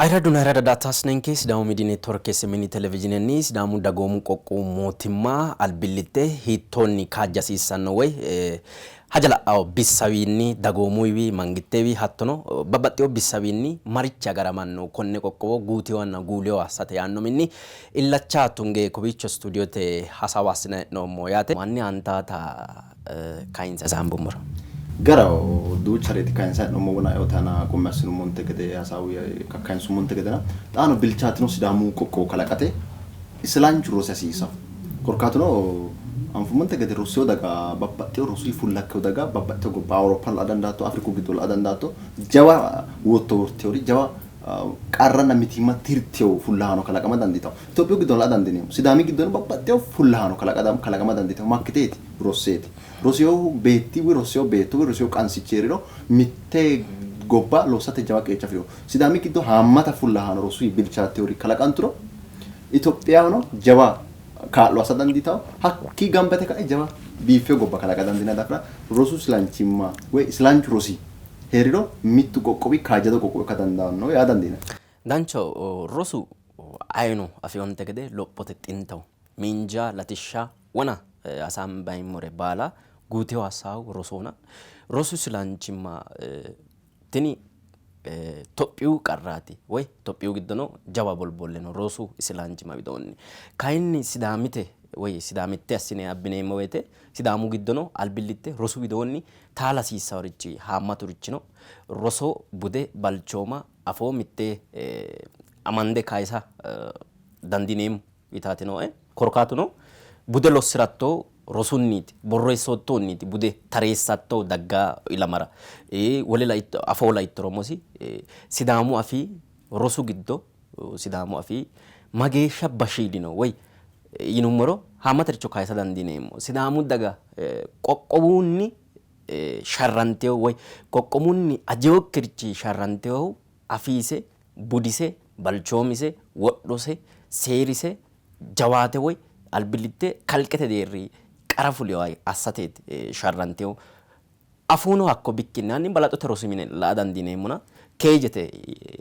Ayirradunna ayirradda daa''ataasinenke Sidaamu Miidiy Neetworke SMN Televizhiinenni Sidaamu Dagoomu Qoqqowu Mootimma albillitte hiittoonni kaajja hasiissanno woy haja la'anno bissawiinni, dagoomuyiwi, mangittewi hattono babbaxxino bissawiinni marichi agaramanno konne qoqqowo guutinohanna guulinoha assate yaanno minni illacha tunge kowiicho stuudiote hasaawa assinanni hee'noommo yaate. Hanni aantaata kayinse hasaambummoro. Garaho, duuchareeti kayinsanni hee'noommohu wona eote aana qummi assinummonte gede hasaawu kakkayinsummonte gedena xaano bilchaatino Sidaamu qoqqowo kalaqate isilanchu rosi hasiisanno. Korkaatuno anfummonte gede rossino daga babbaxxino rosuyi fullakkino daga babbaxxino gobba Awuroppaho la''a dandaatto, Afriku giddo la''a dandaatto jawa wotto wortinori jawa qarranna mitiimma tirtino fullahaano kalaqama dandiitanno. Itophiyu giddono la''a dandiineemmo. Sidaami giddono babbaxxino fullahaano kalaqama dandiitanno. Makkiteeti? Rosseeti. Rosinohu beetti woyi rossino beetto woyi rosino qansichi hee'riro mitte gobba lossate jawa qeecha afirino. Sidaami giddo haammata fullahaano rosuyi bilchaattinori kalaqanturo Itophiyahono jawa kaa'lo assa dandiitanno. Hakkii gamba yite ka'e jawa biiffino gobba kalaqa dandiinanni daafira rosu silanchimma woyi isilanchu rosi hee'riro mittu qoqqowi kaajjado qoqqowo ikka dandaanno yaa dandiinanni. Danchaho, rosu ayino afinonte gede lophote xintaho. Miinja, latishsha, wona hasaambayimmore baala guuteho assaahu rosohona. Rosu silanchimma tini Tophiyu qarraati woy Tophiyu giddono jawa bolbolle no rosu isilanchimma widoonni. Kayinni Sidaamite woy Sidaamitte assine abbineemmo woyte Sidaamu giddono albillitte rosu widoonni taala hasiissaworichi haammaturichi no. Roso, bude, balchooma, afoo mitte amande kayisa dandiineemmo yitaati nooe. Korkaatuno bude lossi'rattohu rosunniiti, borreessoottohunniiti, bude tareessattohu daggaa ilamara. Wole laitto, afoo laittoro umosi Sidaamu afii rosu giddo Sidaamu afii mageeshsha bashiidino woy yinummoro haammataricho kayisa dandiineemmo. Sidaamu daga qoqqowunni sharrantino woy qoqqowunni ajinokkirichi sharrantinohu afiise, budise, balchoomise, wodhose, seerise jawaate woy albillitte kalqete deerri qara fulinoha assateeti sharrantinohu. Afuuno hakko bikkinni hanni balaxote rosi mine la'a dandiineemmona keejete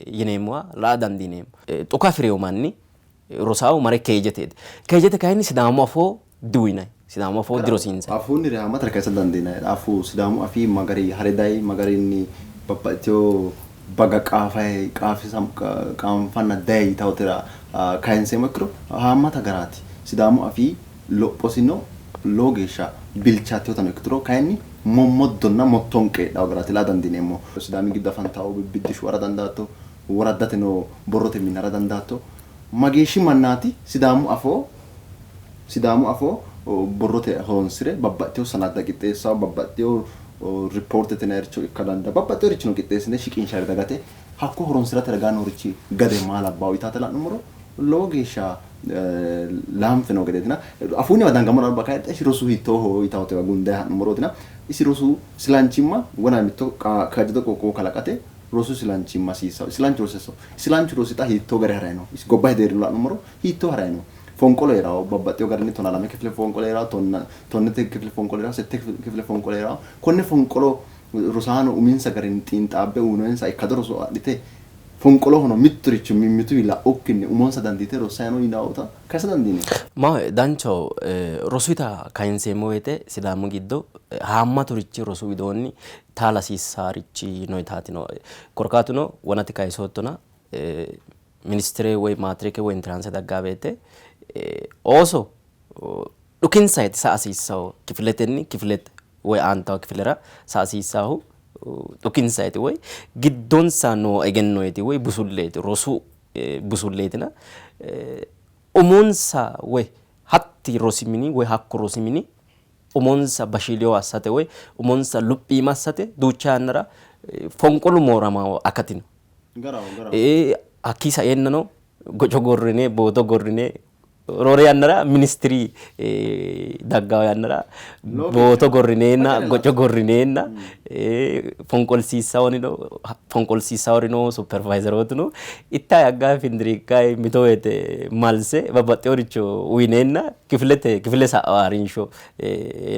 yineemmoha la'a dandiineemmo. Xuka afi'rino manni rosaahu mare keejeteeti. Keejete kayinni Sidaamu afoo diuyinanni, Sidaamu afoo dirosiinsanni. Afuunnire haammatare kayisa dandiinanni. Afuu Sidaamu afii ma gari hare dayi, ma garinni babbaxxitewo baga qaafayi qaanfanna dayi yitawotera kayinseemmo ikkiro haammata garaati. Sidaamu afii lophosino lowo geeshsha bilchaattinotano ikkituro kayinni mommoddonna mottonqe heedhanno garaati laa dandiineemmohu. Sidaami giddo afantanno biddishshuwa hara dandaatto, woraddate noo borrote minna hara dandaatto. Mageeshshi mannaati Sidaamu afoo Sidaamu afoo borrote horonsi're babbaxxitewo sanadda qixxeessanno, babbaxxitewo rippoortete yinanniricho ikka dandaanno, babbaxxeworichono qixxeessine shiqinshanniri dagate hakko horonsi'rate ragaa noorichi gade maa labbawo yitaata la'nummoro lowo geeshsha laanfe noo gedeetina afuunniwa dangammora alba kayinni isi rosu hiittooho yitawotewa gundayi ha'nummorootina isi rosu silanchimma wona mitto kaajjado qoqqowo kalaqate rosu silanchimma hasiissanno isilanchu rosi hasiisanno isilanchu rosi xa hiittoo gari harayi no isi gobbate deerrino la'nummoro hiittoo harayi no fonqolo hee'rawo babbaxxewo garinni tonaa lame kifile fonqolo hee'rawo tonna tonnete kifile fonqolo hee'rawo sette kifile fonqolo hee'rawo konne fonqolo rosaano uminsa garinni xiinxaabbe uyinoyinsa ikkado roso adhite Fonqolohono mitturicho mimmituwi la'ukkinni umonsa dandiite rossanni no yinannita kayisa dandiineemmo. Maahoye, danchaho. Rosuyita kayinseemmo woyte Sidaamu giddo haammaturichi rosu widoonni taala hasiissaarichi no yitaati nooe. Korkaatuno wonate kayisoottona ministire woy maatirike woy intiraanse daggaa woyte ooso dhukinsayti sa''a hasiissanno kifiletenni kifilete woy aantawo kifilera sa''a hasiissannohu dhukinsayti woy giddonsa noo egennoyti woy busulleeti rosu busulleetina umonsa woy hatti rosi mini woy hakku rosi mini umonsa bashiiliyo assate woy umonsa luphiima assate duucha yannara fonqolu mooramawo akati no. Hakkii saeennano goco gorrine booto gorrine Roore yannara ministiri daggawo yannara booto gorrineenna goco gorrineenna fonqolsiissawori no fonqolsiissawori no supervayizerootu no ittayi aggayi findiriikkayi mito woyte malse babbaxxeworicho uyineenna kifilete kifile sa'awo harinsho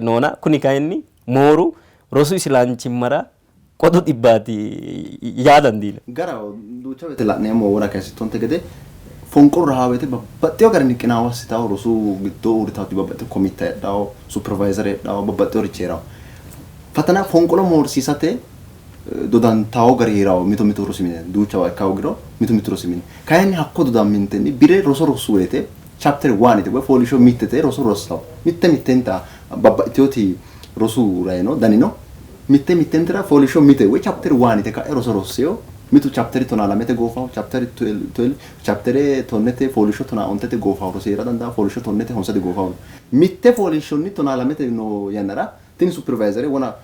noona kuni kayinni mooru rosu isilanchimmara Qodu dhibbaati yaa dandiinanni. Garaho, duucha woyte la'neemmo wona kayisittonte gede fonqolu rahaa woyte babbaxxewo garinni qinaawo assitawo rosu giddo uurritawoti babbaxxewo komitta heedhawo, supervisor heedhawo, babbaxxeworichi heerawo. Fatana fonqolo moorsiisate dodantawo gari heerawo mito mito rosi mine duuchawa ikka hoogiro mitu mitu rosi mine. Kayinni hakko dodammintenni bire roso rossu woyte chapter one yite woy fooliishsho mittete roso rossawo. Mitte mittenta babbaxxitewoti rosu rayi no, dani no. Mitte mittentera fooliishsho mite woy chapter one yite ka'e roso rossino. Mitu chapter 12te goofaho, chapter 12, chapter tonnete fooliishsho 15te goofaho rosi hee'ra dandaanno, fooliishsho tonnete honsate goofaho no. Mitte fooliishshonni 12te noo yannara tini supervisor wona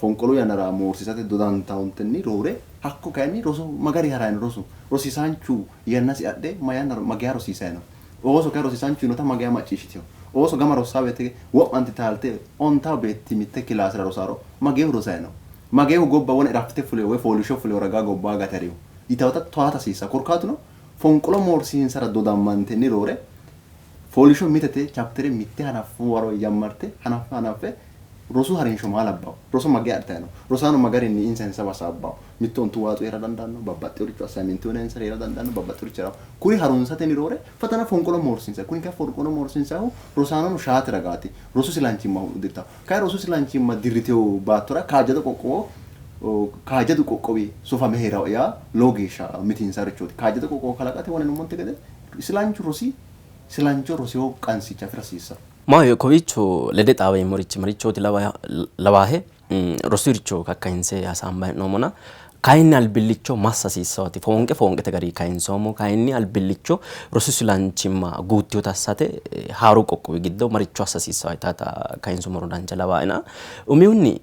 fonqolu yannara moorsiisate dodantahontenni roore hakko kayinni roso ma gari harayi no rosu rosiisaanchu yannasi adhe ma yanna mageya rosiisayi no. Ooso kay rosiisaanchu yiinota mageya macciishshitino. Ooso gama rossaa woyte wo'manti taalte ontawo beetti mitte kilaasera rosaaro mageehu rosay no? Mageehu gobba wona irafte fuleyo woy fooliishsho fuleyo ragaa gobbaa gate hariyo? Yitawota towaata hasiissanno. Korkaatuno fonqolo moorsiinsara dodammantenni roore fooliishsho mitete chaptere mitte hanaffu waro jammarte hanaffe hanaffe rosu harinsho maa labbawo? Roso mageya adhitayi no? Rosaano ma garinni insa insawa hasaabbawo? Mittu ontu waaxu hee'ra dandaanno, babbaxxeworicho assignmente uyinayinsari hee'ra dandaanno, babbaxxeworicho hee'ra. Kuri harunsatenni roore fatana fonqolo moorsiinsanni. Kuni kayi fonqolo moorsiinsannihu rosaanono shaate ragaati. Rosu silanchimma dirritanno. Kayi rosu silanchimma dirritino baattora kaajjado qoqqowo kaajjadu qoqqowi sufame hee'ra yaa lowo geeshsha mitiinsarichooti. Kaajjado qoqqowo kalaqate wona yinummonte gede silanchu rosi silancho rosino qansicha afi'ra hasiissanno. Maahoyye kowiicho lede xaaweemmorichi marichooti lawaahe? Rosuricho kakkayinse hasaambanni hee'noommona kayinni albillicho massa hasiissaati foonqe foonqete gari kayinsoommo kayinni albillicho rosu silanchimma guuttinota assate haaru qoqqowi giddo maricho assa hasiissawo yitaata kayinsummoro dancha lawaaena umihunni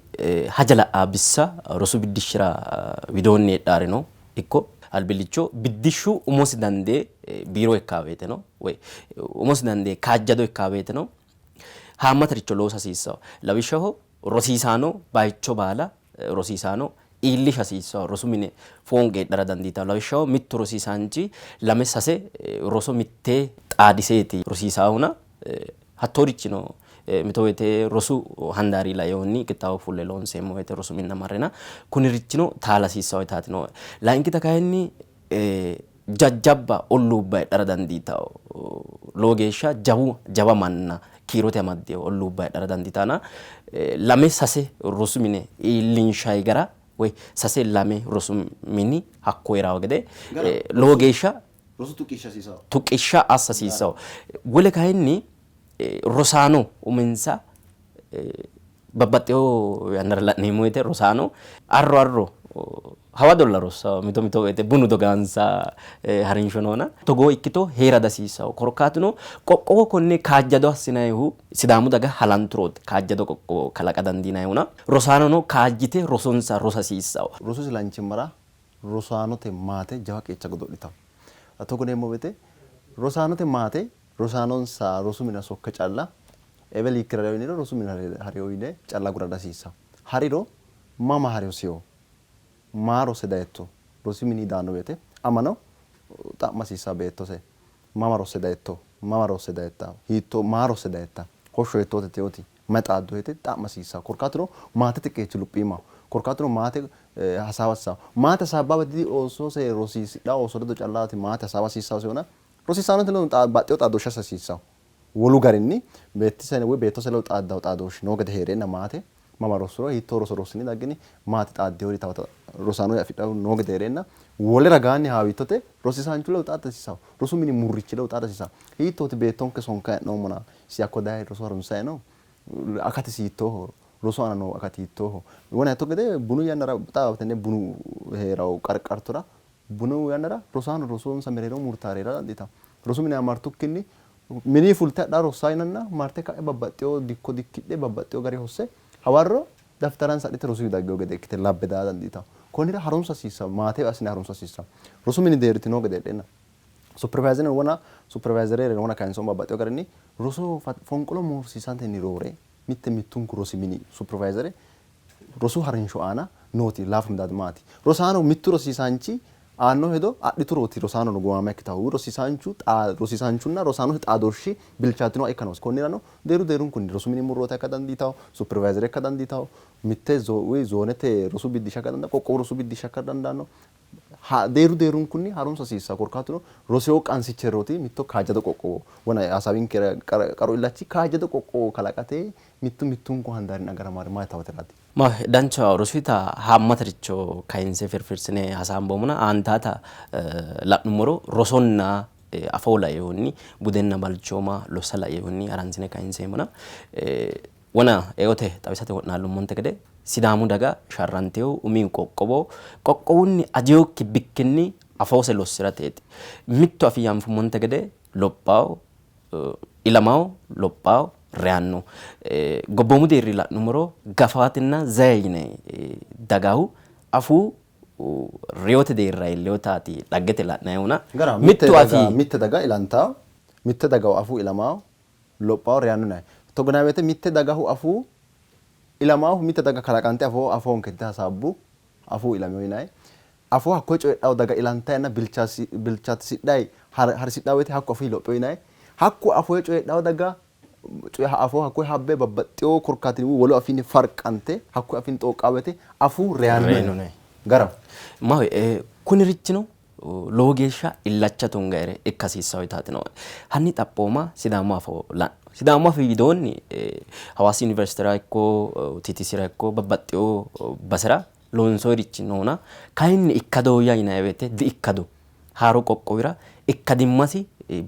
haja la'a bissa rosu biddishshira widoonni heedhaarino ikko albillicho biddishshu umosi dandee biiro ikkaa woyteno woy umosi dandee kaajjado ikkaa woyteno haammataricho loosa hasiissawo. Lawishshaho rosiisaano bayicho baala rosiisaano iillisha hasiissawo. Rosu mine foonqe heedhara dandiitanno. Lawishshaho mittu rosiisaanchi lame sase roso mittee xaadiseeti rosiisaahuna hattoorichino mito woyte rosu handaari lainohunni qixxaawo fulle loonseemmo woyte rosu minna marrena kunirichino taala hasiissawo yitaati nooe. Layinkita kayinni jajjabba olluubba heedhara dandiitanno. Lowo geeshsha jawu jawa manna kiirote amaddino olluubba heedhara dandiitanna lame sase rosu mine iillinshayi gara woy sase lame rosu mini hakko hee'rawo gede lowo geeshsha rosu tuqishsha hasiisawo. Tuqishsha assa hasiisawo. Wole kayinni rosaano uminsa babbaxxewo yannara la'neemmo woyte rosaano arro arro hawadolla rossawo mito mito woyte bunu dogaansa harinsho noona togoo ikkito hee'ra dihasiissawo. Korkaatuno qoqqowo konne kaajjado assinannihu Sidaamu daga halanturooti kaajjado qoqqowo kalaqa dandiinannihuna rosaanono kaajjite rosonsa rosa hasiissawo. Rosu silanchimmara rosaanote maate jawa qeecha godo'litanno. Togo yineemmo woyte rosaanote maate rosaanonsa rosu minira sokke calla eweli hiikkira harino yiniro rosu minira harino yine calla agura dihasiissanno. Hariro mama harino maa rose dayitto rosu mini daanno woyte amano xa'ma hasiissanno beettose mama rosse dayitto mama rosse dayitta hiitto maa rosse dayitta hoshsho hiittoote teoti mayi xaaddo yite xa'ma hasiissanno. Korkaatuno maatete qeechi luphiimaho. Korkaatuno maate hasaawa hasiissanno. Maate hasaabba woyte oosose rosiisidhanno ooso ledo callaati maate hasaawa hasiissasehuna rosiisaanote ledo baxxewo xaadooshshe assa hasiissanno. Wolu garinni beettise woy beettose ledo xaaddawo xaadooshshi noo gede hee'reenna maate mama rossuro hiittoo roso rossini daggini maate xaaddinori yitawota rosaano afidhanno noo gede hee'reenna wole ragaanni haawiittote rosiisaanchu ledo xaada hasiissanno. Rosu mini murrichi ledo xaada hasiissanno. Hiittooti beettonke sonkanni hee'noommona isi hakko daye roso harunsayi no? Akatisi hiittooho? Rosu aana noo akati hiittooho? Wona hatto gede bunu yannara xa tenne bunu hee'rawo qarqartora bunu yannara rosaano rosonsa mereero murtaare hee'ra dandiitanno. Rosu mine martukkinni mini fulte hadhaa rossaa yinanna marte ka'e babbaxxewo dikko dikkidhe babbaxxewo gari hosse hawarro daftaransa adhite rosu daggino gede ikkite labbe daa dandiitanno. Konnira harunsa hasiissanno, maate assine harunsa hasiissanno. Rosu mini deerriti noo gede heedheenna supervisor wona supervisor wona kayinsoommo babbaxxewo garinni roso fonqolo moorsiisatenni roore mitte mittunku rosi mini supervisor rosu harinsho aana nooti laafa midaad maati? Rosaano mittu rosiisaanchi Aanno hedo adhiturooti rosaanono gumaamma ikkitaahu. Rosiisaanchu rosiisaanchunna rosaanote xaadooshshi bilchaatinoha ikka noosi. Konnirano deerru deerrunkunni rosu mini murroota ikka dandiitawo, supervisor ikka dandiitawo, mitte woy zoonete rosu biddishsha ikka dandaanno, qoqqowu rosu biddishsha ikka dandaanno. Deerru deerrunkunni harunsa hasiissanno. Korkaatuno rosewo qansicherooti mitto kaajjado qoqqowo wona hasaawinkera qaru illachi kaajjado qoqqowo kalaqate mittu mittunku handaarinni agaramaari maati tawatiraati. Ma dancha rosuita haammataricho kayinse firfirsine hasaamboommona aantaata la'nummoro rosonna afoo lainohunni budenna balchooma lossa lainohunni haransine kayinseemmona wona eote xawisate wo'naallummonte gede Sidaamu daga sharranteehu umi qoqqowo qoqqowunni ajewokki bikkinni afoose lossi'rateeti. Mittu afii anfummonte gede lophawo ilamawo lophawo reyanno. Gobboomu deerri la'nummoro Gafaatinna Zaye yine dagahu afuu reyote deerra iilleyotaati dhaggete la'nayihuna. Gara mitte daga mitte daga ilantawo, mitte dagahu afuu ilamawo, lophawo, reyanno yinanni. Togo yinanni woyte mitte dagahu afuu ilamahu mitte daga kalaqante afoo afoonke yite hasaabbu afuu ilamino yinanni. Afoo hakkoye coyidhawo daga ilantayenna bilchaatisidhayi harisidhawo woyte hakku afii lophino yinanni. Hakku afoo coyidhawo daga afoo hakkoye habbe babbaxxewo korkaatinni woy wolu afiinni farqante hakkuyi afiinni xooqqawo woyte afuu reyanno yinanni. Garaho. Maahoye, kunirichino lowo geeshsha illacha tungayire ikka hasiissanno yitaati nooe. Hanni xaphooma Sidaamu afoo la'no. Sidaamu afii widoonni Hawaasi Yuniversitera ikko TTCra ikko babbaxxewo basera loonsoyirichi noona kayinni ikkadohoyya yinanni woyte di''ikkado. Haaru qoqqowira ikkadimmasi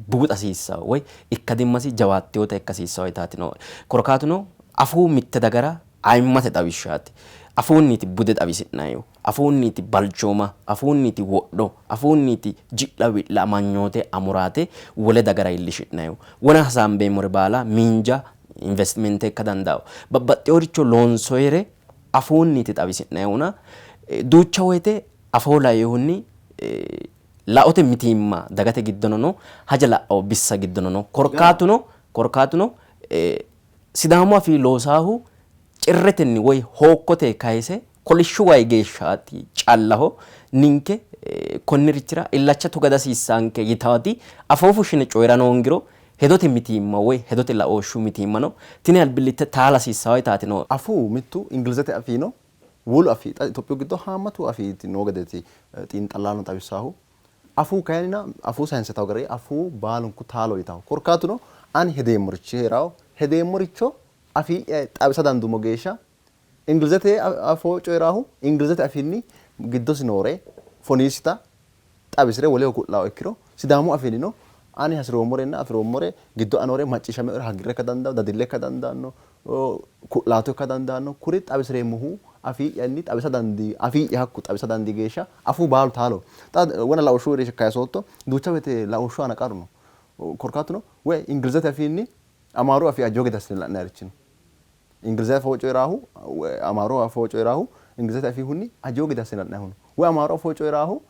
buuxa hasiissanno woy ikkadimmasi jawaattinota ikka hasiissanno yitaati nooe. Korkaatuno afuu mitte dagara ayimmate xawishshaati. Afuunniti bude xawisi'nannihu, afuunniti balchooma, afuunniti wodho, afuunniti ji'la wi'la amanyoote amuraate wole dagara iillishi'nannihu. Wona hasaambeemmore baala miinja, investimente ikka dandaanno. Babbaxxinoricho loonsoyire afuunniti xawisi'nannihuna duucha woyte afoo lainohunni laote mitiimma dagate giddono no, haja la'anno bissa giddono no. Korkaatuno korkaatuno Sidaamu afii loosaahu cirretenni woy hookkote kayise kolishshu wayi geeshshaati callaho, ninke konnirichira illacha tuga dihasiissaanke yitaati afoo fushshine coyi'ra hoongiro hedote mitiimma woy hedote laooshshu mitiimma no. Tini albillitte taala hasiissanno yitaati nooe. Afuu mittu Ingilizete afii no, wolu afii xa Itophiyu giddo haammatu afiiti noo gedeeti xiinxallaano xawissaahu. Afuu kayinnina afuu sayinse yitawo gari afuu baalunku taalo yitawo. Korkaatuno ani hedeemmorichi hee'rawo, hedeemmoricho afii'ya xawisa danduummo geeshsha Ingilizete afoo coyi'raahu Ingilizete afiinni giddosi noore foniisita xawisire woleho ku'laaho ikkiro Sidaamu afiinnino ani hasiroommorenna afi'roommore giddo'ya noore macciishshaminoere hagiirre ikka dandaanno, dadille ikka dandaanno, ku'laato ikka dandaanno. Kuri xawisireemmohu afii'yanni xawisa dandii, afii'ya hakku xawisa dandii geeshsha afuu baalu taaloho. Xa wona laooshshu wirri kayisootto, duucha woyte laooshshu aana qarru no. Korkaatuno woy Ingilizete afiinni Amaaru afii ajjo gede assine la'nayirichi no. Ingilizete afoo coyi'raahu Amaaru afoo coyi'raahu Ingilizete afiihunni ajjo gede assine la'nayihu no. Woy Amaaru afoo coyi'raahu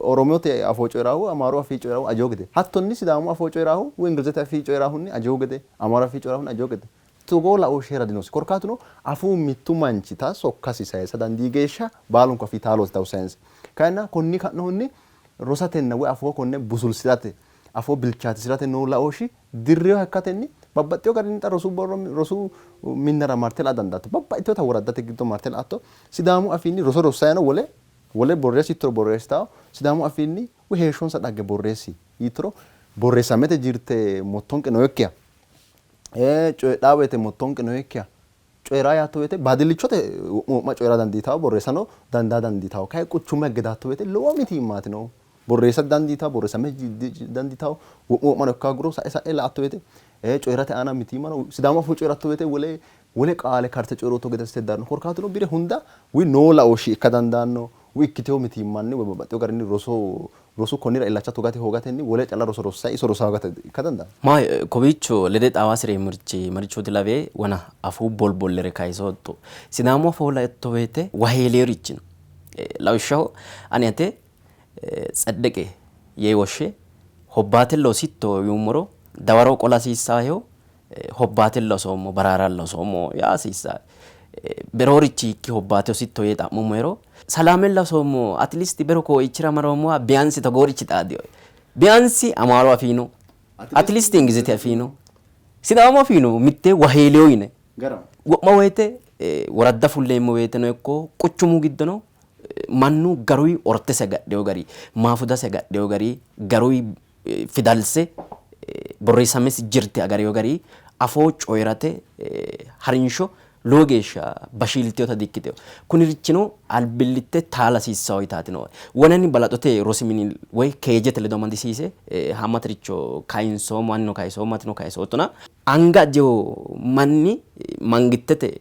Oromote afoo coyi'raahu Amaaru afii coyi'raahu ajoo gede. Hattonni Sidaamu afoo coyi'raahu woy Ingilizete afii coyi'raahunni ajoo gede, Amaaru afii coyi'raahunni ajoo gede. Togoo laooshshi hee'ra dinosi. Korkaatuno afuu mittu manchita sokkasi sayisa dandii geeshsha baalunku afii taalooti yitanno sayinse. Kayinna konni ka'nohunni rosatenna woy afoo konne busulsi'rate, afoo bilchaatisi'rate noo laooshshi dirrinoha ikkatenni babbaxxino garinni xa rosu borro rosu minnara marte la'a dandaatto. Babbaxxitinota woraddate giddo marte la''atto. Sidaamu afiinni roso rossanni no wole Wole borreessi yiittoro borreessitanno, Sidaamu afiinni woy heeshshonsa dhagge borreessi yiittoro borreessammete jirte mottonqe nookkiha, coyidhaa woyte mottonqe nookkiha, coyi'ra yaatto woyte baadillichote wo'mu wo'ma coyi'ra dandiitanno, borreessano dandaa dandiitanno. Kayi quchuma higge daatto woyte lowo mitiimmaati noohu. Borreessa didandiitanno, borreessamme didandiitanno, wo'mu wo'mano ikka hoogiro sa'e sa'e la''atto woyte coyi'rate aana mitiimma no. Sidaamu afoo coyi'ratto woyte wole Wole qaale karte coyi'rootto gede assite heddanno. Korkaatuno bire hunda woy noo laooshshi ikka dandaanno, woy ikkitino mitiimmanni woy babbaxxino garinni roso rosu konnira illacha tugate hoogatenni wole calla roso rossay iso rosa hoogate ikka dandaanno. Maahoy, kowiicho lede xaawa hasi'reemmorichi marichooti lawie? Wona afuu bolbollere kayisootto. Sidaamu afoo laitto woyte waheeleerichi no. Lawishshaho, ani ate Tseddeqe yee woshshe hobbaatella hositto yuummoro dawaro qola hasiissaahehu hobbaatella hosoommo, baraaralla hosoommo yaa hasiissae. Beroorichi hiikki hobbaate hositto yee xa'mummohero Salaamella soommo at least bero kooichira maroommowa biyansi togoorichi xaadinoe. Biyansi Amaaru afiino, at least Ingilizete afiino, Sidaamu afiino mitte waheeliyo yine wo'ma woyte woradda fulleemmo woyteno ikko quchumu giddono mannu garuyi ortese agadhino gari, maafudase agadhino gari, garuyi fidalse borreessamesi jirte agarino gari afoo coyi'rate harinsho lowo geeshsha bashiiltinota dikkitino. Kunirichino albillitte taala hasiissanno yitaati nooe. Wonanni balaxote rosi mini woy keejete ledo amadisiise haammataricho kayinsoommo, anino kayisoommo, atino kayisoottona anga ajjewo manni mangittete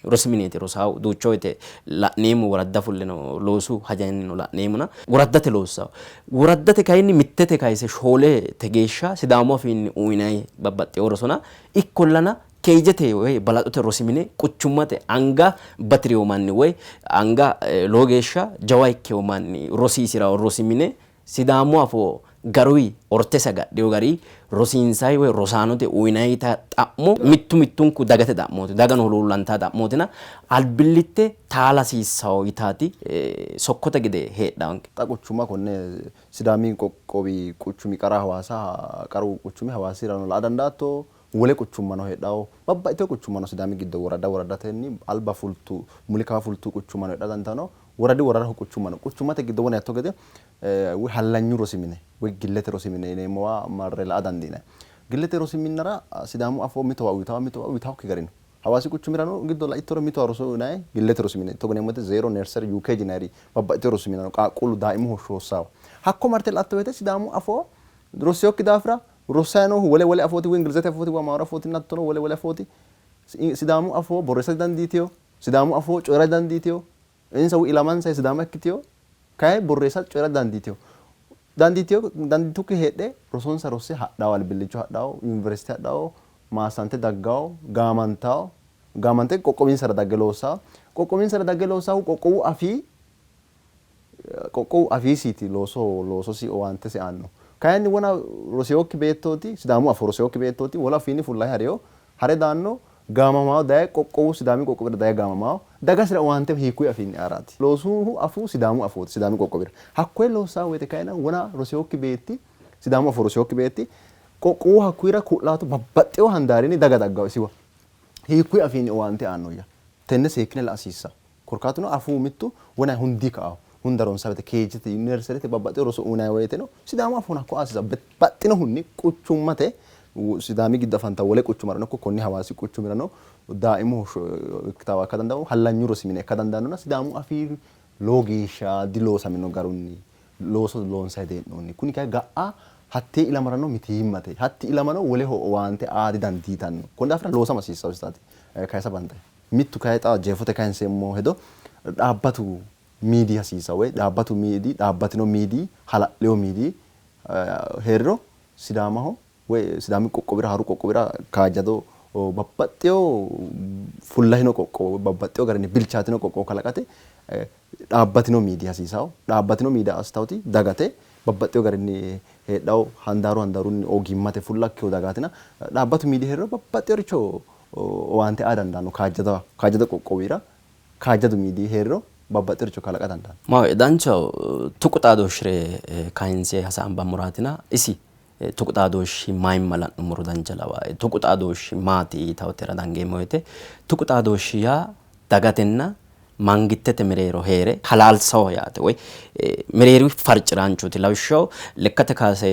rosi mineeti rosaahu. Duucha woyte la'neemmo woradda fulleno loosu hajannino la'neemmona woraddate loossawo. Woraddate kayinni mittete kayise shoolete geeshsha Sidaamu afiinni uyinanni babbaxxewo rosona ikkollana Keejete woy balaxote rosi mine quchummate anga bati'rino manni woy anga lowo geeshsha jawa ikkino manni rosiisi'ranno rosi mine Sidaamu afoo garuyi ortesi agadhino gari rosiinsanni woy rosaanote uynannita xa'mo mittu mittunku dagate xa'mooti. Dagano huluullantanno xa'mootina albillitte taala hasiissanno yitaati sokkote gede heedhannonke. Xa quchuma konne Sidaami qoqqowi quchumi qara Hawaasa qaru quchumi Hawaasirano la'a dandaatto. Wole quchummano heedhanno. Babbaxxitino quchummano Sidaami giddo worada woradatenni alba fultu muli kawa fultu quchummano heedha dandiitanno. Woradi woradaho quchumma no. Quchummate giddo wona yaatto gede woy hallanyu rosi mine woy gillete rosi mine yineemmowa marre la''a dandiinanni. Gillete rosi minnara Sidaamu afoo mitowa uyitawo mitowa uyitawokki gari no. Hawaasi quchumirano giddo laittoro mitowa roso uyinanni gillete rosi mine togo yineemmo woyte Zero, Nursery, UKG yinanniri babbaxxitino rosi minna no qaaqquullu daaimu hoshsho hossaawa. Hakko marte la''atto woyte Sidaamu afoo rossinokki daafira Rossanni noohu wole wole afooti woy Ingilizete afooti woy Amaaru afootinna hattono wole wole afooti. Sidaamu afoo borreessa didandiitino, Sidaamu afoo coyi'ra didandiitino, insa woy ilamansa Sidaama ikkitino, kayi borreessa coyi'ra didandiitino. Dandiitino, dandiitukki heedhe rosonsa rosse hadhawo, albillicho hadhawo, yuniversite hadhawo, maassante daggawo, gaamantawo, gaamante qoqqowinsara dagge loossawo. Qoqqowinsara dagge loossahu qoqqowu afii qoqqowu afiisiiti looso loososi owaantesi aanno. Kayinni wona rosinokki beettooti, Sidaamu afoo rosinokki beettooti, wolu afiinni fullahe harino, hare daanno, gaamamawo daye qoqqowu Sidaami qoqqowira daye gaamamawo, dagasira owaante hiikkuyi afiinni aaraati? Loosuhu afuu Sidaamu afooti Sidaami qoqqowira. Hakkoye loossawo woyte kayinni wona rosinokki beetti, Sidaamu afoo rosinokki beetti qoqqowu hakkuyira ku'laatu babbaxxewo handaarinni daga daggawo isiwa. Hiikkuyi afiinni owaante aannoyya? Tenne seekkine la''a hasiissanno. Korkaatuno afuu mittu wona hundi ka'a hunda ronsarete keejete yuniversitete babbaxxino roso uynanni woyteno Sidaamu afoon hakko assiisa baxxinohunni quchummate Sidaami giddo afantanno wole quchumarano ikko konni Hawaasi quchumirano daaimu hoshsho ikkitaawa ikka dandaanno, hallanyu rosi mine ikka dandaannona Sidaamu afii lowo geeshsha diloosamino garunni looso loonsanni dihee'noonni. Kuni kayi ga'a hattee ilamarano mitiimmate. Hatti ilamano woleho owaante aa didandiitanno. Konni daafira loosama hasiissannositat kayisa banxeemmo. Mittu kayi xa jeefote kayinseemmo hedo dhaabbatu miidiyi hasiisanno woyi dhaabbatu miidiyi dhaabbatino miidiyi hala'lino miidiyi hee'riro Sidaamaho woyi Sidaami qoqqowira haaru qoqqowira kaajjado babbaxxewo fullahino qoqqowo babbaxxewo garinni bilchaatino qoqqowo kalaqate dhaabbatino miidiyi hasiisanno. Dhaabbatino miidiya assitawoti dagate babbaxxewo garinni heedhawo handaaru handaarunni ogimmate fullakkino dagaatina dhaabbatu miidiyi hee'riro babbaxxeworicho owaante aa dandaanno kaajjado kaajjado qoqqowira kaajjadu miidiyi hee'riro babbaxxinoricho kalaqa dandaanno. Maahoyye danchaho tuqu xaadooshshire kayinse hasaambammoraatina isi tuqu xaadooshshi mayimma la'nummoro dancha lawaae. Tuqu xaadooshshi maati yitawotera dangeemmo woyte tuqu xaadooshshi yaa dagatenna mangittete mereero hee're halaalsaho yaate woy mereeri farci'raanchooti. Lawishshaho lekkate kaase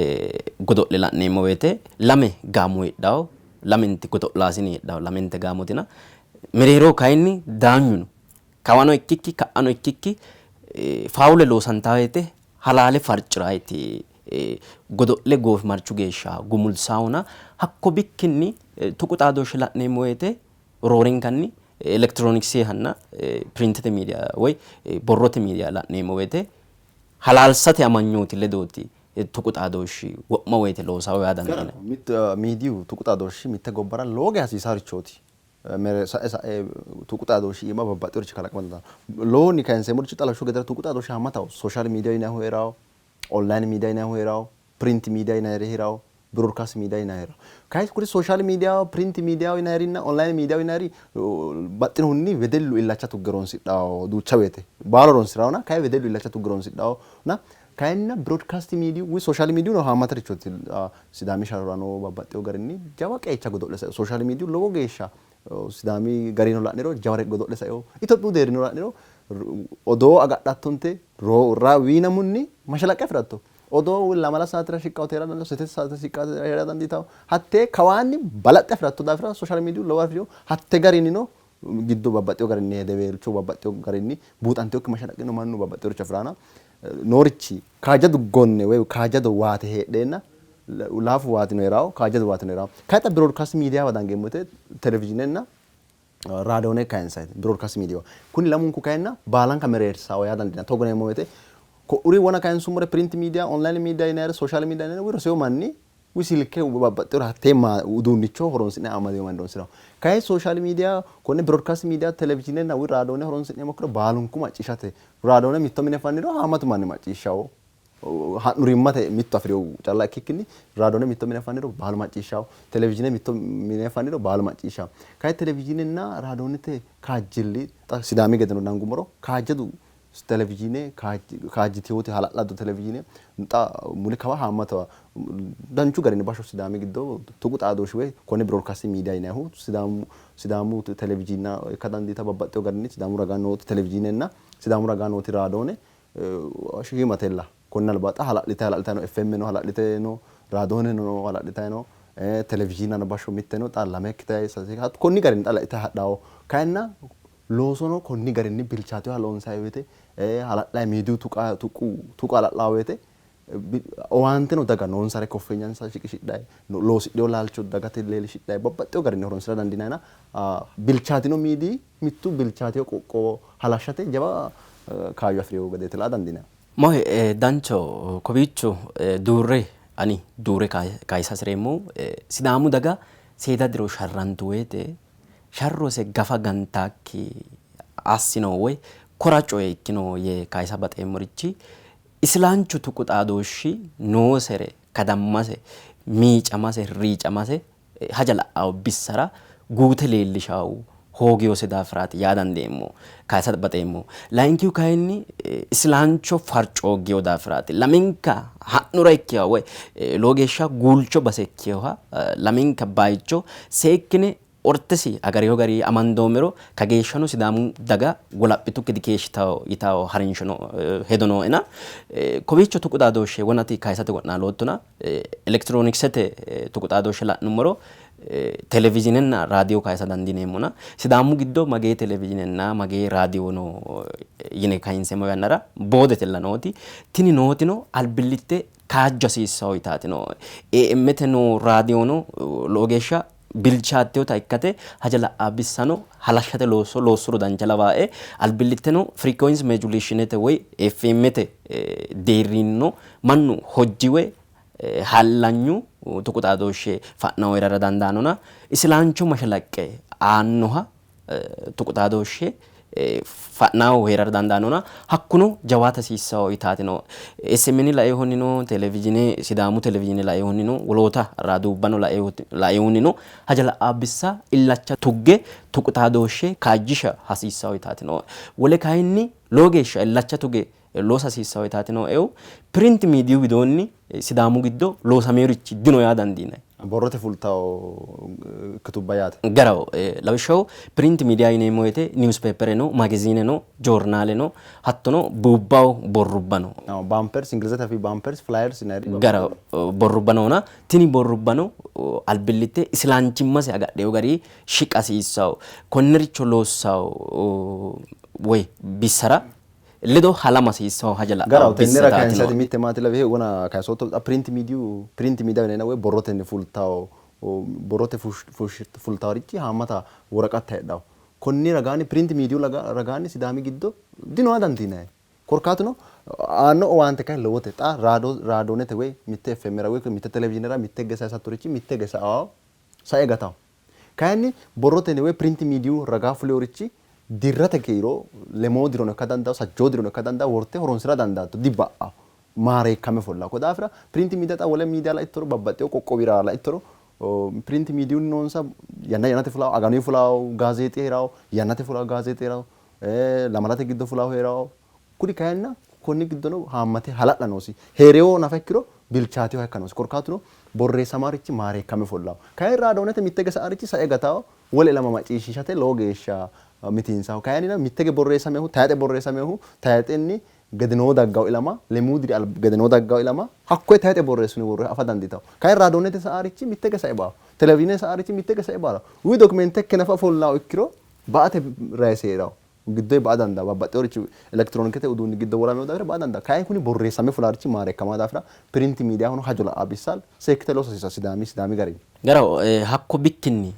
godo'le la'neemmo woyte lame gaamo heedhawo lamenti godo'laasine heedhawo lamente gaamotina mereeroho kayinni daanyu no. Kawano ikkikki ka'ano ikkikki faawule loosantawo woyte halaale farci'raeti godo'le goofimarchu geeshsha gumulsaahona hakko bikkinni tuqu xaadooshshe la'neemmo woyte roorenkanni elektiroonikisehanna pirintete miidiya woy borrote miidiya la'neemmo woyte halaalsate amanyooti ledooti tuqu xaadooshshi wo'ma woyte loosawo yaa dandiinanni. Mittu miidiyu tuqu xaadooshshi mitte gobbara lowo geya hasiisaarichooti. Sa'e sa'e tuqu xaadooshshi iima babbaxxinorichi kalaqama dandaanno. Lowohunni kayinseemmorichi xa lawishshu gedera tuqu xaadooshshi haammataho. Social media yinannihu hee'rawo, online media yinannihu hee'rawo, print media yinanniri hee'rawo. Broadcast media yinayira. Kayi kuri social media, print media yinayirinna online media yinayiri baxxinohunni wedellu illacha tugge horonsidhawo duucha woyte baalu horonsirawona kayi wedellu illacha tugge horonsidhawona kayinna broadcast media woyi social media no haammatarichooti Sidaami sharrorano babbaxxewo garinni jawa qeecha godo'le saino. Social media lowo geeshsha Sidaami garino la'niro jawa godo'le saino. Itophiyu deerrino la'niro odoo agadhattonte wiinamunni mashalaqqe afi'ratto. Odoo lamala saatera shiqqawoti heera dandiitanno, sette saatera shiqqawoti heera dandiitanno. Hattee kawaanni balaxxe afi'ratto daafira social media lowo afi'rino. Hatte garinnino giddo babbaxxewo garinni hedeweelcho babbaxxewo garinni buuxantinokki mashalaqqe mannu babbaxxeworicho afi'ranna noorichi kaajjadu gonne woyi kaajjado waate heedheenna laafu waatino hee'rawo, kaajjadu waatino hee'rawo. Kayi xa broadcast miidiyawa dangeemmo woyte televizhiinenna raadoone kayinsayite broadcast miidiyawa. Kuni lamunku kayinna baalanka mereersawo yaa dandiinanni. Togo yineemmo woyte ko'uri wona kayinsummore print media, online media yinayire, social media yinayire woyi rosewo manni woyi silke babbaxxewore hattee uduunnicho horonsi'ne amadino manni horonsi'ranno. Kayi social media konne broadcast media televizhiinenna woyi raadoone horonsi'neemmo ikkiro baalunku macciishshate raadoone mitto mine fanniro haammatu manni macciishshawo. Ha'nurimmate mittu afi'rinohu calla ikkikkinni raadoone mitto mine fanniro baalu macciishshawo, televizhiine mitto mine fanniro baalu macciishshawo. Kayi televizhiinenna raadoonete kaajjilli xa Sidaami gedeno dangummoro kaajjadu televizhiine kaajjiteewoti hala'lado televizhiine xa muli kawa haammata danchu garinni bashsho Sidaami giddo tuqu xaadooshshi woyi konne broadcasting media yinannihu Sidaamu Sidaamu televizhiinna ikka dandiitanno babbaxxewo garinni Sidaamu ragaa nooti televizhiinenna Sidaamu ragaa nooti raadoone shiimatella. Konni alba xa hala'litayi hala'litayi no. FM no hala'lite no, raadooneno hala'litayi no, televizhiinano bashsho mitte no xa lame ikkitayi sase konni garinni xa lexxitayi hadhawo. Kayinna loosono konni garinni bilchaatewoha loonsayi woyte hala'layi miidiyu tuqa tuqu hala'lawo woyte owaanteno daga noonsare koffeenyansa shiqishidhayi loosidhewo laalcho dagate leellishidhayi babbaxxewo garinni horonsira dandiinayina bilchaatino miidiyi mittu bilchaatewo qoqqowo halashshate jawa kaayyo afi'rewo gedeeti la''a dandiinanni. Mohe, Danchaho, kowiicho duurre ani duure kayisa hasi'reemmohu Sidaamu daga seeda diro sharrantu woyte sharrose gafa gantaakki assino woy kora coye ikkino yee kayisa baxeemmorichi isilaanchu tuqu xaadooshshi noosere kadammase, miicamase, riicamase haja la'awo bissara guute leellishawo hoogiyose daafiraati yaa dandeemmo, kayisa baxeemmo. Layinkihu kayinni isilaancho farco hooggiyo daafiraati. Lamenka ha'nura ikkiha woy lowo geeshsha guulcho base ikkiha lamenka bayicho seekkine ortesi agarino gari amandoomero kageeshshano Sidaamu daga wolaphitukki dikeeshshitawo yitawo harinsho no hedo nooena kowiicho tuqu xaadooshshe wonati kayisate wo'naaloottona elektirooniksete tuqu xaadooshshe la'nummoro televizhiinenna raadiyo kayisa dandiineemmona Sidaamu giddo magee televizhiinenna magee raadiyo no yine kayinseemmo yannara boodetella nooti tini nootino albillitte kaajja hasiissawo yitaati no. AMte noo raadiyono lowo geeshsha bilchaattinota ikkate haja la'aa bissano halashshate looso loossuro dancha lawaae. Albillitteno frequency modulationete woy FMte deerrinnino mannu hojji woy hallanyu tuqu xaadooshshe fa'nawo hee'rara dandaannona isilaancho mashalaqqe aannoha tuqu xaadooshshe fa'naahu hee'rara dandaannona hakkuno jawaata hasiissanno yitaati no. SMN lainohunnino televizhiine Sidaamu televizhiine lainohunnino woloota raaduubbano lainohunnino haja la'aa bissa illacha tugge tuqu xaadooshshe kaajjisha hasiissanno yitaati no. Wole kayinni lowo geeshsha illacha tuge loosa hasiissanno yitaati nooehu print miidiyu widoonni Sidaamu giddo loosaminorichi dino yaa dandiinanni. Borrote fultawo ikkitubba yaate. Garaho. Lawishshaho print media yineemmo woyte newspaper no, magazine no, joornaale no, hattono buubbaho borrubba no. Bumpers, Ingilizete afii bumpers, flyers yinayiri. Garaho borrubba noona tini borrubbano albillitte isilaanchimmase agadhino garinni shiqa hasiissanno. Konnericho loossawo woy bissara ledo halama hasiissanno haja la'anno Garaho tennera bissa kayinsati taatino. mitte maati lawihe wona kayisootto xa print miidiyu print media yineenna woy borrotenni fultawo borrote fultaworichi haammata woraqatta heedhawo. Konni ragaanni print miidiyu ragaanni Sidaami giddo dino yaa dandiinanni. Korkaatuno aanno owaante kayi lowote. Xa raadoonete woy mitte FMra woy mitte televizhiinera mitte higge sayisattorichi mitte hige sa''awo sae gatawo. Kayinni borrotenni woy print miidiyu ragaa fuleworichi dirrate kiiro lemoo dirono ikka dandawo, sajjoo dirono ikka dandawo worte horonsira dandaatto, diba''awo. Maareekkame fullawo. Ko daafira print media xa wole media laittoro, babbaxxewo qoqqowira laittoro, print mediyu noonsa, yanna yannate fulawo, aganuyi fulawo gaazeexi heerawo, yannate fulawo gaazeexi heerawo, lamalate giddo fulawo heerawo. Kuri kayinna konni giddono haammate hala'la noosi. Heerewo nafa ikkiro bilchaatewoha ikka noosi. Korkaatuno borreessamarichi maareekkame fullawo. Kayinni raadoonete mittege sa'arichi sae gatawo, wole ilama macciishshiishate lowo geeshsha mitiinsawo. Kayinnina mittege borreessamehu tayixe borreessamehu tayixenni gedenoo daggawo ilama, 3 diri gedenoo daggawo ilama hakkoye tayixe borreessine worroyiha afa dandiitawo. Kayinni raadoonete sa'arichi mittege sae baawo. Televizhiinete sa'arichi mittege sae baawo. Wi dokimente ikke nafa ofollawo ikkiro ba''ate rayise heerawo. Giddoyi ba'a dandawo. Babbaxxeworichi elekitironikete uduunni giddo woramewo daafira ba'a dandawo. Kayinni kuni borreessame fulaarichi maareekkamawo daafira print mediahono hajo la'awo bissa seekkite loosa hasiissanno Sidaami Sidaami garinni. Garaho, hakko bikkinni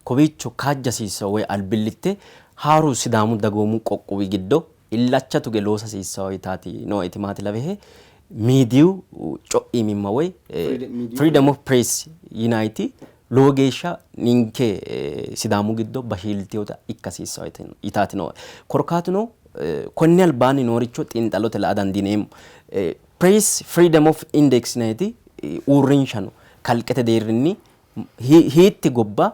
kowiicho kaajja hasiissanno woy albillitte haaru Sidaamu dagoomu qoqqowi giddo illacha tuge loosa hasiissanno yitaati nooeti maati lawihe? Miidiyu co'iimimma woy freedom of press yinayiti lowo geeshsha ninke Sidaamu giddo bashiiltinota ikka hasiissanno yitaati nooe. Korkaatuno konni albaanni nooricho xiinxallote la'a dandiineemmo. Press Freedom of Index yinayiti uurrinsha no. Kalqete deerrinni hiitti gobba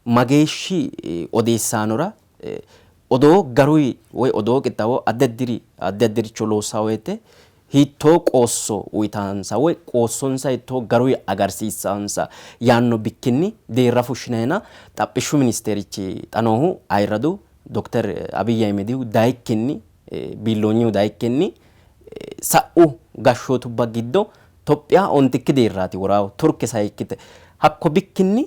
mageeshshi odeessaanora odoo garuyi woy odoo qixxaawo addi addiri addi addiricho loossanno woyte hiittoo qoosso uyitaansa woy qoossonsa hiittoo garuyi agarsiissansa yaanno bikkinni deerra fushshinayna xaphishshu ministeerichi xa noohu ayirradu dokter Abiy Ahimedihu dayikkinni biilloonyihu dayikkinni sa'u gashshootubba giddo Tophiya ontikki deerraati woraahu, Turke sayikkite. Hakko bikkinni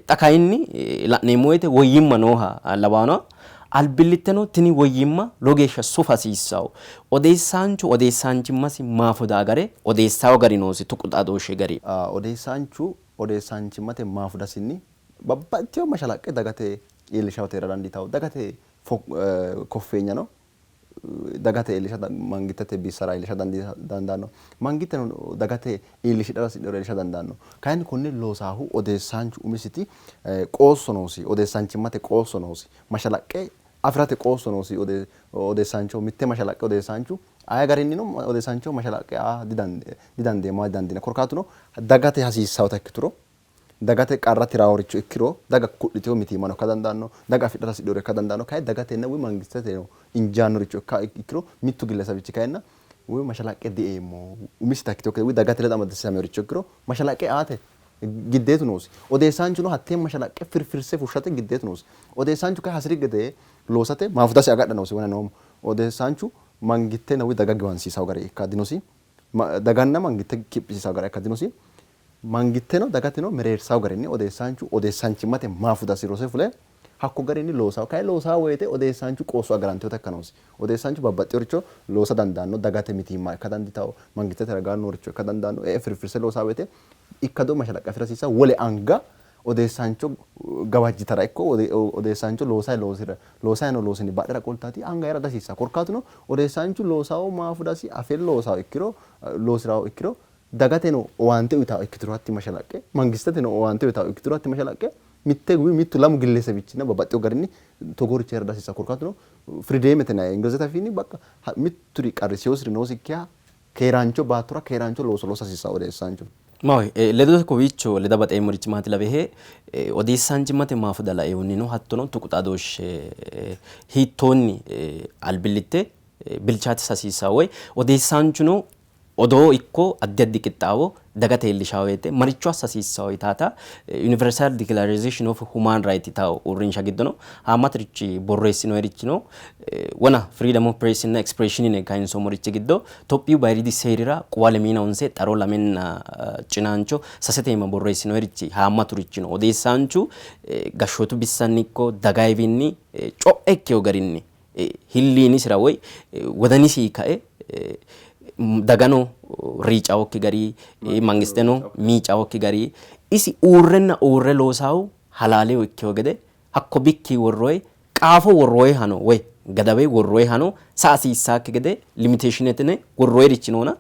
xa kayinni la'neemmo woyte woyyimma nooha lawaano, albillitteno tini woyyimma lowo geeshsha sufa hasiissanno. Odeessaanchu odeessaanchimmasi maafuda agare odeessawo gari noosi tuqu xaadooshshi gari. Odeessaanchu odeessaanchimmate maafudasinni babbaxxitino mashalaqqe dagate iillishaho hee'ra dandiitanno. Dagate koffeenyano dagate iillisha mangittete bissara iillisha dandaanno. Mangitteno dagate iillishidhara hasidhinore iillisha dandaanno. Kayinni konne loosaahu odeessaanchu umisiti qoosso noosi, odeessaanchimmate qoosso noosi, mashalaqqe afi'rate qoosso noosi odeessaanchoho. Mitte mashalaqqe odeessaanchu aye garinnino odeessaanchoho mashalaqqe aa didandeemmo, aa didandiinanni. Korkaatuno dagate hasiissannota ikkituro, dagate qarra tiraaworicho ikkiro, daga ku'litewo mitiimmano ikka dandaanno, daga afidhara hasidhinore ikka dandaanno. Kayi dagatenna woy mangisteteno injaannoricho ikka ikkiro, mittu gillesawichi kayinna woy mashalaqqe dieemmo umisita ikkitinokkita woy dagate ledo amadisiisaminoricho ikkiro mashalaqqe aate giddeetu noosi. Odeessaanchuno hattee mashalaqqe firfirse fushshate giddeetu noosi. Odeessaanchu kayi hasiri gede loosate maafudasi agadha noosi. Wona noommo. Odeessaanchu mangittenna woy daga giwansiisawo gari ikka dinosi. Daganna mangitte kiphisiisawo gara ikka dinosi. Mangitteno dagateno mereersawo garinni odeessaanchu odeessaanchimmate maafudasi rose fule hakko garinni loosawo. Kayi loosawo woyte odeessaanchu qoosso agarantinota ikka noosi. Odeessaanchu babbaxxinoricho loosa dandaanno, dagate mitiimma ikka dandiitanno, mangittete ragaanni nooricho ikka dandaanno. E''e firfirse loosawo woyte ikkado mashalaqqe afi'ra hasiissanno. Wole anga odeessaancho gawajjitara ikko odeessaancho loosayi loosira loosayi noo loosinni badhera qoltaati anga hee'ra dihasiissanno. Korkaatuno odeessaanchu loosawo maafudasi afe loosawo ikkiro loosirawo ikkiro dagateno owaante uyitawo ikkituro hatti mashalaqqe, mangisteteno owaante uyitawo ikkituro hatti mashalaqqe mitte woyi mittu lamu gillesebichinna babbaxxewo garinni togoorichi hee'ra dihasiissanno. Korkaatuno firideemete yinanni Ingilizete afiinni baqqa mitturi qarrisewosiri noosikkiha keeraancho baattora keeraancho looso loosa hasiissanno odeessaanchu. Maahoy, ledote kowiicho leda baxeemmorichi maati lawihe, odeessaanchimmate maafuda lainohunnino hattono tuqu xaadooshshe hiittoonni albillitte bilchaatisa hasiissanno woy odeessaanchuno odoo ikko addi addi qixxaawo dagate iillishawo woyte maricho assa hasiissawo yitaata Universal Declaration of Human Right yitawo uurrinsha giddono haammaturichi borreessinoyirichi no. Wona Freedom of Press inna Expression yine kayinsoommorichi giddo Tophiyu bayiriidi seerira quwa lemiina honse xaro lamenna cinaancho sasete iima borreessinoyirichi haammaturichi no. Odeessaanchu gashshootu bissanni ikko dagayiwinni co'e ikkewo garinni hilliinisira woy wodanisi kae dagano riicawokki gari, mangisteno miicawokki gari, isi uurrenna uurre loosawu halaaleho ikkewo gede hakko bikki worroyi qaafo worroyihano woy gadawe worroyihano sa hasiissaakki gede limiteeshinetine worroyirichi noona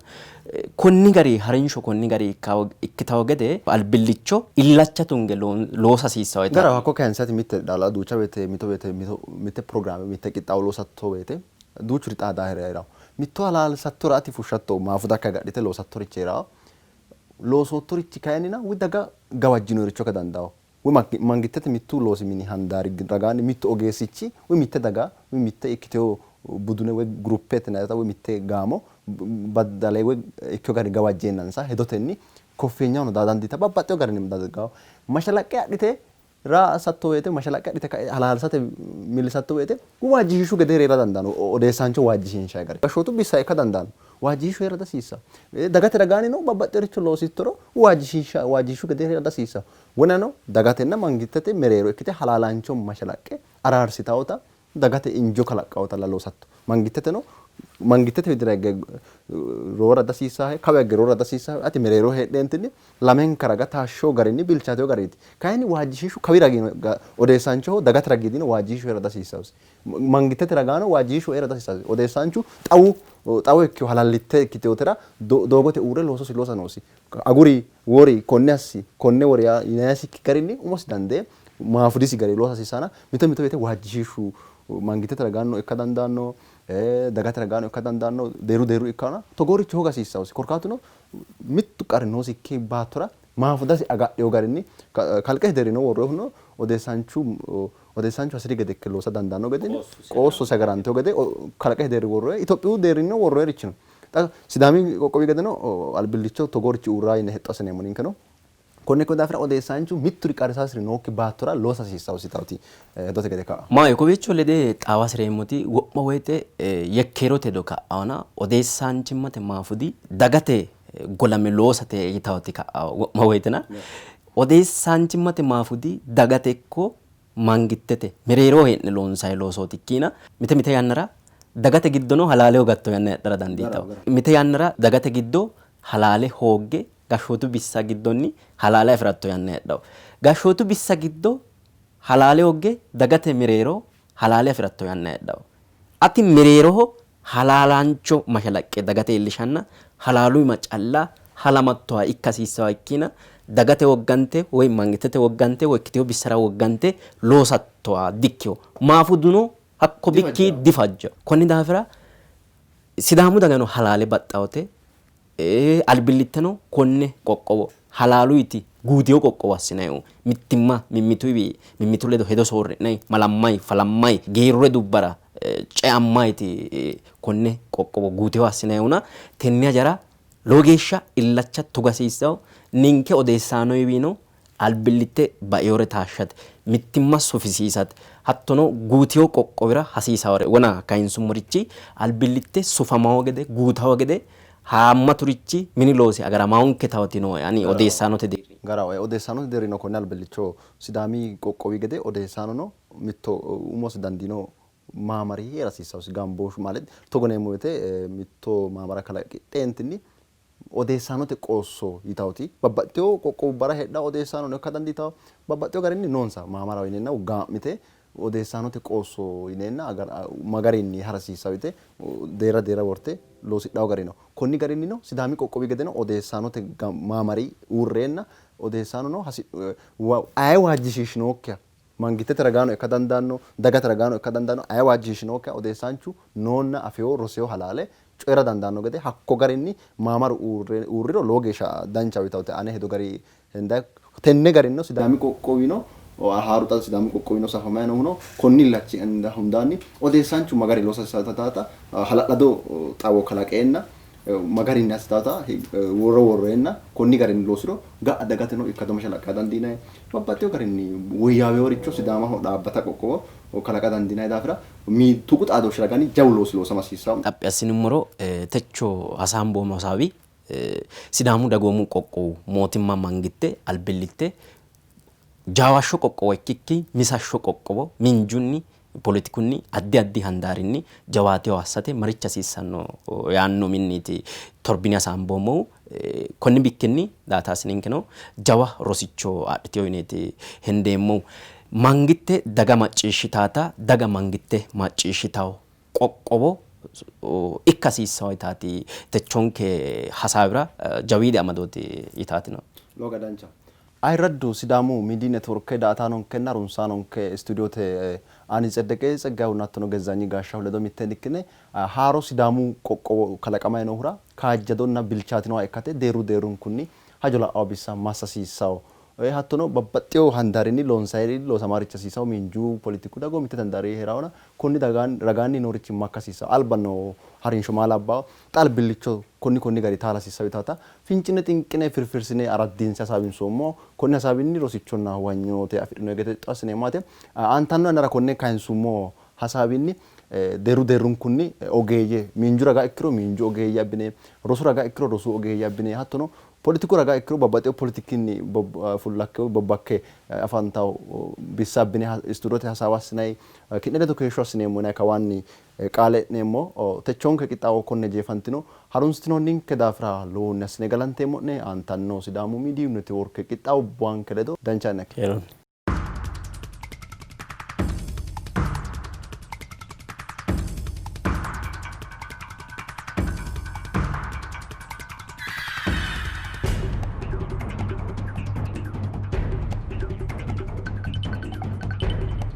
konni gari harinsho konni gari ikkitawo gede albillicho illacha tunge loosa hasiissawo. Garaho, hakko kayinsati mitte dhaala duucha woyte mito woyte mito mitte pirogiraame mitte qixxaawo loosatto woyte duuchuri xaadaahera hee'rawo. Mitto halaalsattora ati fushshatto maafudakki agadhite loosattorichi hee'rawo. Loosoottorichi kayinnina woy daga gawajjinoricho ikka dandawo. Woy mangittete mittu loosi mini handaari ragaanni mittu ogeessichi woy mitte daga woy mitte ikkitewo budune woy guruppete yinannita woy mitte gaamo baddale woy ikkewo garinni gawajjeennansa hedotenni koffeenyahono daa dandiitanno. Babbaxxewo garinni daggawo. Mashalaqqe adhite raa assatto woyte mashalaqqe adhite ka'e halaalsate millisatto woyte waajjishiishu gedeeri hee'ra dandaanno. Odeessaancho waajjishiinshayi gari. Gashshootu bissa ikka dandaanno. Waajjishiishu hee'ra dihasiissanno. Dagate ragaannino babbaxxeworicho loosittoro waajjishiisha waajjishiishu gedeeri hee'ra dihasiissanno. Wonano dagatenna mangittete mereero ikkite halaalaancho mashalaqqe araarsitawota dagate injo kalaqqawotalla loosatto. Mangitteteno mangittete widira higge roora dihasiissahe, kawa higge roora dihasiissahe, ati mereeroho heedheentinni lamenka raga taashsho garinni bilchaatewo gariiti. Kayinni waajjishiishu kawi ragino odeessaanchoho dagate ragiidino waajjishiishu hee'ra dihasiissawosi. Mangittete ragaano waajjishiishu hee'ra dihasiissawosi. Odeessaanchu xawu xawo ikkewo halallitte ikkitewotera doogote uurre loososi loosa noosi. Aguri, wori, konne assi, konne wori yinayisikki garinni umosi dandee maafudisi gari loosa hasiissana mito mito woyte waajjishiishu mangittete ragaanno ikka dandaanno, dagate ragaanno ikka dandaanno, deerru deerru ikkana togooricho hooga hasiissawosi. Korkaatuno mittu qarri noosikki baattora maafudasi agadhino garinni kalqete deerrino worroyihuno odeessaanchu odeessaanchu hasiri gede ikke loosa dandaanno gede qoossosi agarantino gede kalqete deerri worroyi Itophiyu deerrinnino worroyirichi no. Xa Sidaami qoqqowi gedeno albillicho togoorichi uurra yine hexxo assineemmo ninkeno. Konne ikkino daafira odeessaanchu mitturi qarrisaasiri nookki baattora loosa hasiissannosi yitawoti hedote gede ka'a. Maahoyye, kowiicho lede xaawa hasireemmoti wo'ma woyte yekkeerote hedo ka'awona odeessaanchimmate maafudi dagate golame loosate yitawoti ka'a wo'ma woytena odeessaanchimmate maafudi dagate ikko mangittete mereeroho hee'ne loonsanni loosooti ikkiina mite mite yannara dagate giddono halaale hogatto yanna heedhara dandiitanno. Mite yannara dagate giddo halaale hoogge gashshootu bissa giddonni halaale afi'ratto yanna heedhanno. Gashshootu bissa giddo halaale hoogge dagate mereero halaale afi'ratto yanna heedhanno. Ati mereeroho halaalaancho mashalaqqe dagate iillishanna halaalu iima calla halamattoha ikka hasiissannoha ikkiina dagate woggante woy mangittete woggante woy ikkitino bissara woggante loosattoha dikkino. Maafuduno hakko bikki difajjanno. Konni daafira Sidaamu dagano halaale baxxawote, albillitteno konne qoqqowo halaaluyiti guutino qoqqowo assinannihu mittimma mimmituyiwi mimmitu ledo hedo soorri'nanni malammayi falammayi geerru hedubbara ceammayiti konne qoqqowo guutino assinannihuna tenne hajara lowo geeshsha illacha tuga hasiissanno. Ninke odeessaanoyiwiino albillitte bainore taashshate, mittimma sufisiisate hattono guutino qoqqowira hasiisawore wona kayinsummorichi albillitte sufamawo gede guutawo gede haammaturichi mini loosi agaramawonke tawoti nooe ani odeessaanote deerrinni. Garaho, odeessaanote deerrino konne albillicho Sidaami qoqqowi gede odeessaanono mitto umosi dandiino maamari hee'ra hasiissannosi. Gambooshshu ማለት togo yineemmo woyte mitto maamara kalaqidheentinni odeessaanote qoosso yitawoti babbaxxitewo qoqqowubbara heedhanno odeessaanono ikka dandiitanno, babbaxxewo garinni noonsa maamaraho yineenna gaa'mite odeessaanote qoosso yineenna ma garinni hara hasiissanno yite deerra deerra worte loosidhanno gari no. Konni garinnino Sidaami qoqqowi gedeno odeessaanote maamari uurreenna odeessaanono aye waajjishiishinokkiha mangittete ragaano ikka dandaanno, dagate ragaano ikka dandaanno, aye waajjishiishinokkiha odeessaanchu noonna afewo rosewo halaale coyira dandaanno gede hakko garinni maamaru uurriro lowo geeshsha danchaho yitawoti ane hedo gari hendayi. Tenne garinnino Sidaami qoqqowino haaru xa Sidaamu qoqqowino safamayi noohuno konni illachi hundaanni odeessaanchu ma garinni loosa hasiissannota hala'lado xawo kalaqeenna ma garinni assitawota worro worreenna konni garinni loosiro ga'a dagateno ikkado mashalaqqe aa dandiinanni. Babbaxxewo garinni woyyaaweworicho Sidaamaho dhaabbata qoqqowo kalaqa dandiinanni daafira tuqu xaadooshshi ragaanni jawu loosi loosama hasiissanno. Xaphi assinummoro techo hasaamboommo hasaawi Sidaamu dagoomu qoqqowu mootimma mangitte albillitte jaawashsho qoqqowo ikkikki misashsho qoqqowo miinjunni, poletikunni, addi addi handaarinni jawaateho assate marichi hasiissanno yaanno uminniiti torbine hasaamboommohu. Konni bikkinni daataasininkeno jawa rosicho adhitino yineeti hendeemmohu. Mangitte daga macciishshitaata, daga mangitte macciishshitawo qoqqowo ikka hasiissanno yitaati techonke hasaawira jawiidi amadooti yitaati no. Lowo geya danchaho. Ayirraddu Sidaamu Miidiy Networke daa''ataanonkenna harunsaanonke Istuudiyoote ani Tseddeqe Tseggayehunna hattono Gezzaanyi Gaashshahu ledo mitteenni ikkine haaro Sidaamu qoqqowo kalaqamayi noohura kaajjadonna bilchaatinoha ikkate deerru deerrunkunni hajo la'awo bissa massa hasiissawo. Hattono babbaxxewo handaarinni loonsayiri loosamarichi hasiisawo, miinju, poletiku, dagoomittete handaari heerawona konni ragaanni noorichi makka hasiissawo, alba noo harinsho maa labbawo, xa albillicho konni konni gari taala hasiissawo yitawota fincine xinqine firfirsine araddiinse hasaawinsoommo. Konni hasaawinni rosichonna huwanyoote afidhino gede hexxo assineemmo yaate. Aantanno yannara konne kayinsummo hasaawinni deerru deerrunkunni ogeeyye miinju raga ikkiro miinju ogeeyye abbine, rosu raga ikkiro rosu ogeeyye abbine, hattono poletiku raga ikkiro babbaxxewo poletikinni fullakke woy bobbakke afantawo bissa abbine istuudiyote hasaawa assinayi ki'ne ledo keeshsho assineemmo yinanni kawaanni qaale e'neemmo. Techoonke qixxaawo konne jeefantino. Harunsitinoonninke daafira lowohunni assine galanteemmo'ne. Aantanno Sidaamu Miidiyu Netiworke qixxaawubbanke ledo dancha yanna. Keerunni.